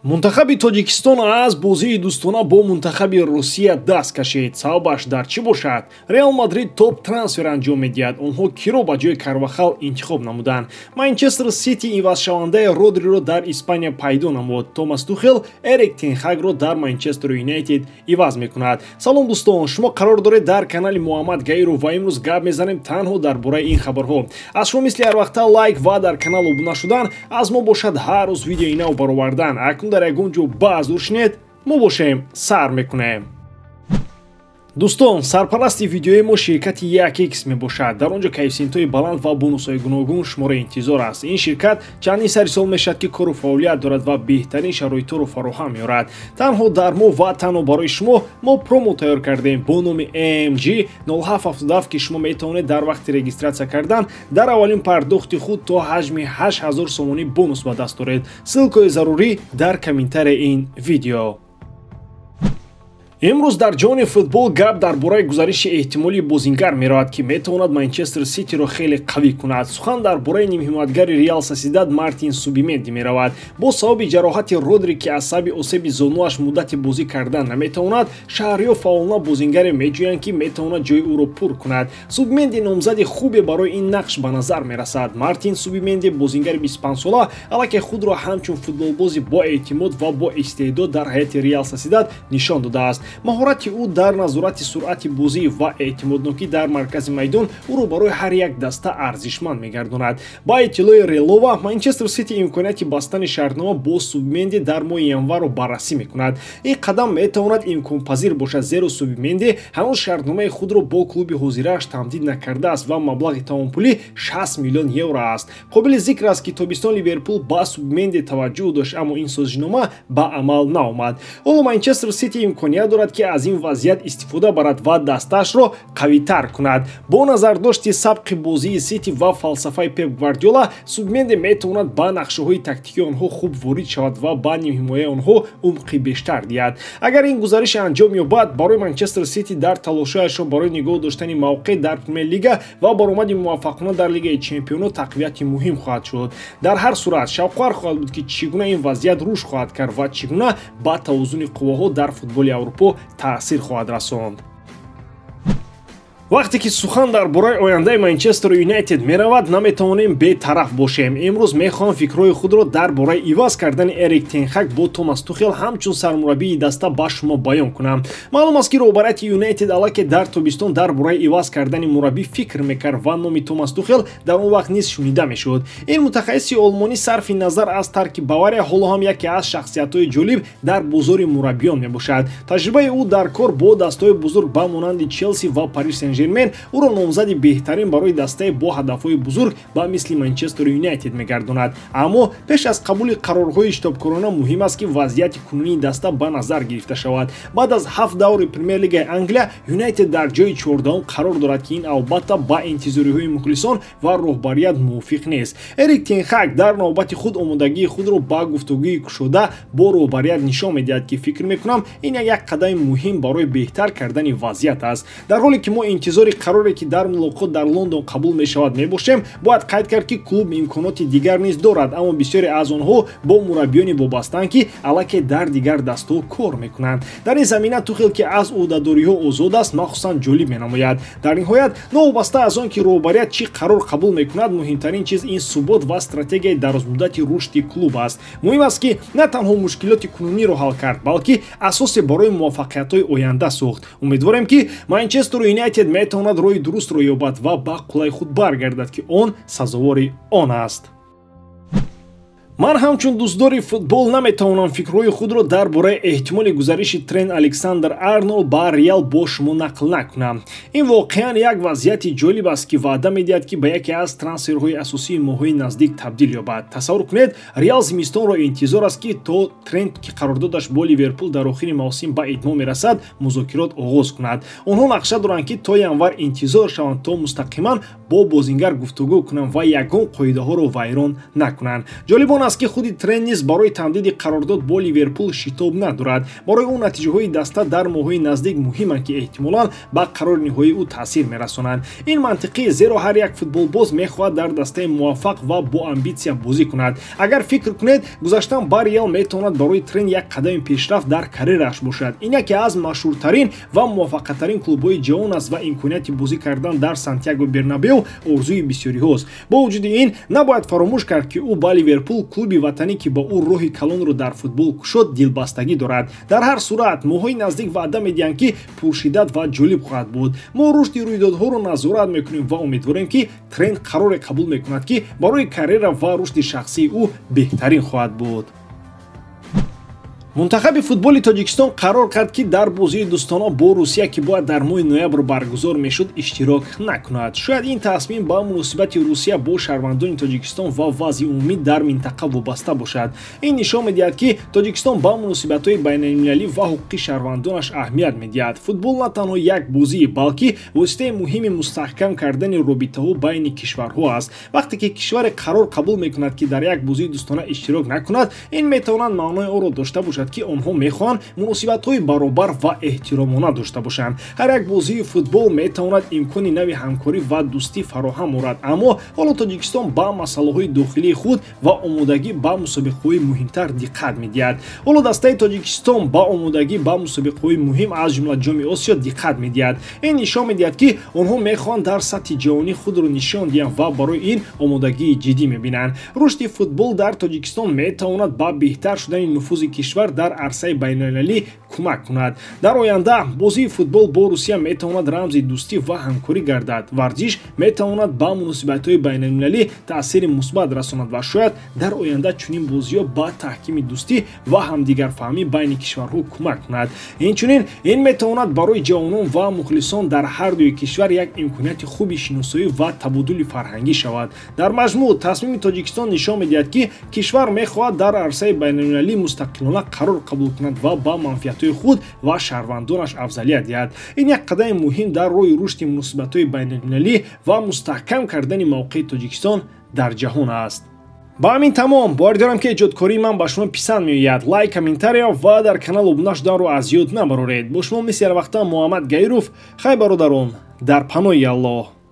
Мунтахаби Тоҷикистон аз бозии дӯстона бо мунтахаби Русия даст кашид. Сабабаш дар чӣ бошад? Реал Мадрид топ трансфер анҷом медиҳад. Онҳо киро ба ҷои Карвахал интихоб намуданд? Манчестер Сити ивазшавандаи Родриро дар Испания пайдо намуд. Томас Тухел Эрик тен Хагро дар Манчестер Юнайтед иваз мекунад. Салом дӯстон, шумо қарор доред дар канали Муҳаммад Гаиров ва имрӯз гап мезанем танҳо дар бораи ин хабарҳо. Аз шумо мисли ҳар вақта лайк ва дар канал обуна шудан, аз мо бошад ҳар рӯз видеои нав баровардан. Акнун дар ягон ҷо баъзур шинед, мо бошем сар мекунем. Дӯстон, сарпарасти видеои мо ширкати 1x мебошад. Дар он ҷо коэффисиентҳои баланд ва бонусҳои гуногун шуморо интизор аст. Ин ширкат чандин сари сол мешавад, ки кору фаъолият дорад ва беҳтарин шароитҳоро фароҳам меорад. Танҳо дар мо ва танҳо барои шумо мо промо тайёр кардем бо номи AMG 0777, ки шумо метавонед дар вақти регистратсия кардан дар аввалин пардохти худ то ҳаҷми 8000 сомонӣ бонус ба даст оред. Ссылкаи зарурӣ дар комментарияи ин видео. Имрӯз дар ҷони футбол гап дар бораи гузариши эҳтимолии бозингар меравад, ки метавонад Манчестер Ситиро хеле қавӣ кунад. Сухан дар бораи нимҳимоятгари Реал Сосьедад Мартин Субименди меравад. Бо сабаби ҷароҳати Родри, ки аз сабаби осеби зонуаш муддати бозӣ кардан наметавонад, шаҳрҳо фаъолона бозингаре меҷӯянд, ки метавонад ҷои ӯро пур кунад. Субименди номзади хубе барои ин нақш ба назар мерасад. Мартин Субименди, бозингари 25сола, аллакай худро ҳамчун футболбози боэътимод ва боистеъдод дар ҳайати Реал Сосьедад нишон додааст. Маҳорати ӯ дар назорати суръати бозӣ ва эътимоднокӣ дар маркази майдон ӯро барои ҳар як даста арзишманд мегардонад. Ба иттилои Релова, Манчестер Сити имконияти бастани шартнома бо Субименди дар моҳи январро баррасӣ мекунад. Ин қадам метавонад имконпазир бошад, зеро Субименди ҳанӯз шартномаи худро бо клуби ҳозирааш тамдид накардааст ва маблағи тамомпулӣ 60 миллион евро аст. Қобили зикр аст, ки тобистон Ливерпул ба Субименди таваҷҷӯҳ дошт, аммо ин созишнома ба амал наомад. Ҳоло Манчестер Сити имконият дорад, ки аз ин вазъият истифода барад ва дастаашро қавитар кунад. Бо назардошти сабқи бозии Сити ва фалсафаи Пеп Гвардиола, Субименди метавонад ба нақшаҳои тактикии онҳо хуб ворид шавад ва ба нимҳимояи онҳо умқи бештар диҳад. Агар ин гузариш анҷом ёбад, барои Манчестер Сити дар талошҳояшон барои нигоҳ доштани мавқеъ дар Премер-лига ва баромади муваффақона дар Лигаи Чемпионҳо тақвияти муҳим хоҳад шуд. Дар ҳар сурат шавқовар хоҳад буд, ки чӣ гуна ин вазъият рушд хоҳад кард ва чӣ гуна ба тавозуни қувваҳо дар футболи Аврупо таъсир хоҳад расонд. Вақте ки сухан дар бораи ояндаи Манчестер Юнайтед меравад, наметавонем бетараф бошем. Имрӯз мехоҳам фикрҳои худро дар бораи иваз кардани Эрик тен Хаг бо Томас Тухел ҳамчун сармураббии даста ба шумо баён кунам. Маълум аст, ки роҳбарияти Юнайтед аллакай дар тобистон дар бораи иваз кардани мураббӣ фикр мекард ва номи Томас Тухел дар он вақт низ шунида мешуд. Ин мутахассиси олмонӣ сарфи назар аз тарки Бавария ҳоло ҳам яке аз шахсиятҳои ҷолиб дар бозори мураббиён мебошад. Таҷрибаи ӯ дар кор бо дастаҳои бузург ба монанди Челси ва Париж Сен-Жермен ӯро номзади беҳтарин барои дастаи бо ҳадафҳои бузург ба мисли Манчестер Юнайтед мегардонад. Аммо пеш аз қабули қарорҳои шитобкорона муҳим аст, ки вазъияти кунунии даста ба назар гирифта шавад. Баъд аз 7 даври Премер-лигаи Англия, Юнайтед дар ҷои 14-ум қарор дорад, ки ин албатта ба интизориҳои мухлисон ва роҳбарият мувофиқ нест. Эрик тен Хаг дар навбати худ омодагии худро ба гуфтугӯи кушода бо роҳбарият нишон медиҳад, ки фикр мекунам ин як қадами муҳим барои беҳтар кардани вазъият аст. Дар ҳоле ки мо интизори қароре, ки дар мулоқот дар Лондон қабул мешавад, мебошем, бояд қайд кард, ки клуб имконоти дигар низ дорад, аммо бисёре аз онҳо бо мураббиёне вобастаанд, ки аллакай дар дигар дастаҳо кор мекунанд. Дар ин замина Тухел, ки аз ӯҳдадориҳо озод аст, махсусан ҷолиб менамояд. Дар ниҳоят, новобаста аз он ки роҳбарият чӣ қарор қабул мекунад, муҳимтарин чиз ин субот ва стратегияи дарозмуддати рушди клуб аст. Муҳим аст, ки на танҳо мушкилоти кунуниро ҳал кард, балки асосе барои муваффақиятҳои оянда сохт. Умедворем, ки Манчестер Юнайтед метавонад роҳи дурустро ёбад ва ба қуллаи худ баргардад, ки он сазовори он аст. Ман ҳамчун дӯстдори футбол наметавонам фикрҳои худро дар бораи эҳтимоли гузариши Трент Александр Арнолд ба Реал бо шумо нақл накунам. Ин воқеан як вазъияти ҷолиб аст, ки ваъда медиҳад, ки ба яке аз трансферҳои асосии моҳҳои наздик табдил ёбад. Тасаввур кунед, Реал зимистонро интизор аст, ки то Трент, ки қарордодаш бо Ливерпул дар охири мавсим ба итмом мерасад, музокирот оғоз кунад. Онҳо нақша доранд, ки то январ интизор шаванд, то мустақиман бо бозингар гуфтугӯ кунанд ва ягон қоидаҳоро вайрон накунанд. Ҷолиб он Он аст, ки худи Трент низ барои тамдиди қарордод бо Ливерпул шитоб надорад. Барои ӯ натиҷаҳои даста дар моҳҳои наздик муҳиманд, ки эҳтимолан ба қарори ниҳоии ӯ таъсир мерасонанд. Ин мантиқӣ, зеро ҳар як футболбоз мехоҳад дар дастаи муваффақ ва бо амбитсия бозӣ кунад. Агар фикр кунед, гузаштан ба Реал метавонад барои Трент як қадами пешрафт дар карьерааш бошад. Ин яке аз машҳуртарин ва муваффақаттарин клубҳои ҷаҳон аст ва имконияти бозӣ кардан дар Сантьяго Бернабеу орзуи бисёриҳост. Бо вуҷуди ин, набояд фаромӯш кард, ки ӯ ба Ливерпул, клуби ватанӣ, ки ба ӯ роҳи калонро дар футбол кушод, дилбастагӣ дорад. Дар ҳар сурат, моҳҳои наздик ваъда медиҳанд, ки пуршиддат ва ҷолиб хоҳад буд. Мо рушди рӯйдодҳоро назорат мекунем ва умедворем, ки Трент қароре қабул мекунад, ки барои карьера ва рушди шахсии ӯ беҳтарин хоҳад буд. Мунтахаби футболи Тоҷикистон қарор кард, ки дар бозии дӯстона бо Русия, ки бояд дар моҳи ноябр баргузор мешуд, иштирок накунад. Шояд ин тасмим ба муносибати Русия бо шаҳрвандони Тоҷикистон ва вазъи умумӣ дар минтақа вобаста бошад. Ин нишон медиҳад, ки Тоҷикистон ба муносибатҳои байналмилалӣ ва ҳуқуқи шаҳрвандонаш аҳамият медиҳад. Футбол на танҳо як бозӣ, балки воситаи муҳими мустаҳкам кардани робитаҳо байни кишварҳо аст. Вақте ки кишваре қарор қабул мекунад, ки дар як бозии дӯстона иштирок накунад, ин метавонад маънои онро дошта бошад, ки онҳо мехоҳанд муносибатҳои баробар ва эҳтиромона дошта бошанд. Ҳар як бозии футбол метавонад имкони нави ҳамкорӣ ва дӯстӣ фароҳам орад, аммо ҳоло Тоҷикистон ба масъалаҳои дохилии худ ва омодагӣ ба мусобиқаҳои муҳимтар диққат медиҳад. Ҳоло дастаи Тоҷикистон ба омодагӣ ба мусобиқаҳои муҳим, аз ҷумла Ҷоми Осиё, диққат медиҳад. Ин нишон медиҳад, ки онҳо мехоҳанд дар сатҳи ҷаҳонӣ худро нишон диҳанд ва барои ин омодагии ҷиддӣ мебинанд. Рушди футбол дар Тоҷикистон метавонад ба беҳтар шудани нуфузи кишвар дар арсаи байналмилалӣ кӯмак кунад. Дар оянда бозии футбол бо Русия метавонад рамзи дӯстӣ ва ҳамкорӣ гардад. Варзиш метавонад ба муносибатҳои байналмилалӣ таъсири мусбат расонад ва шояд дар оянда чунин бозиҳо ба таҳкими дӯстӣ ва ҳамдигарфаҳмӣ байни кишварҳо кӯмак кунад. Инчунин ин метавонад барои ҷавонон ва мухлисон дар ҳар дуи кишвар як имконияти хуби шиносоӣ ва табодули фарҳангӣ шавад. Дар маҷмӯъ, тасмими Тоҷикистон нишон медиҳад, ки кишвар мехоҳад дар арсаи байналмилалӣ мустақилона қарор қабул кунад ва ба манфиатҳои худ ва шаҳрвандонаш афзалият диҳад. Ин як қадами муҳим дар роҳи рушди муносибатҳои байналмилалӣ ва мустаҳкам кардани мавқеи Тоҷикистон дар ҷаҳон аст. Ба ҳамин тамом. Боварӣ дорам, ки эҷодкории ман ба шумо писанд меояд. Лайк, комментария ва дар канал обуна шуданро аз ёд набароред. Бо шумо мисли ҳарвақта Муҳаммад Гаиров. Хай, бародарон, дар паноҳи Аллоҳ.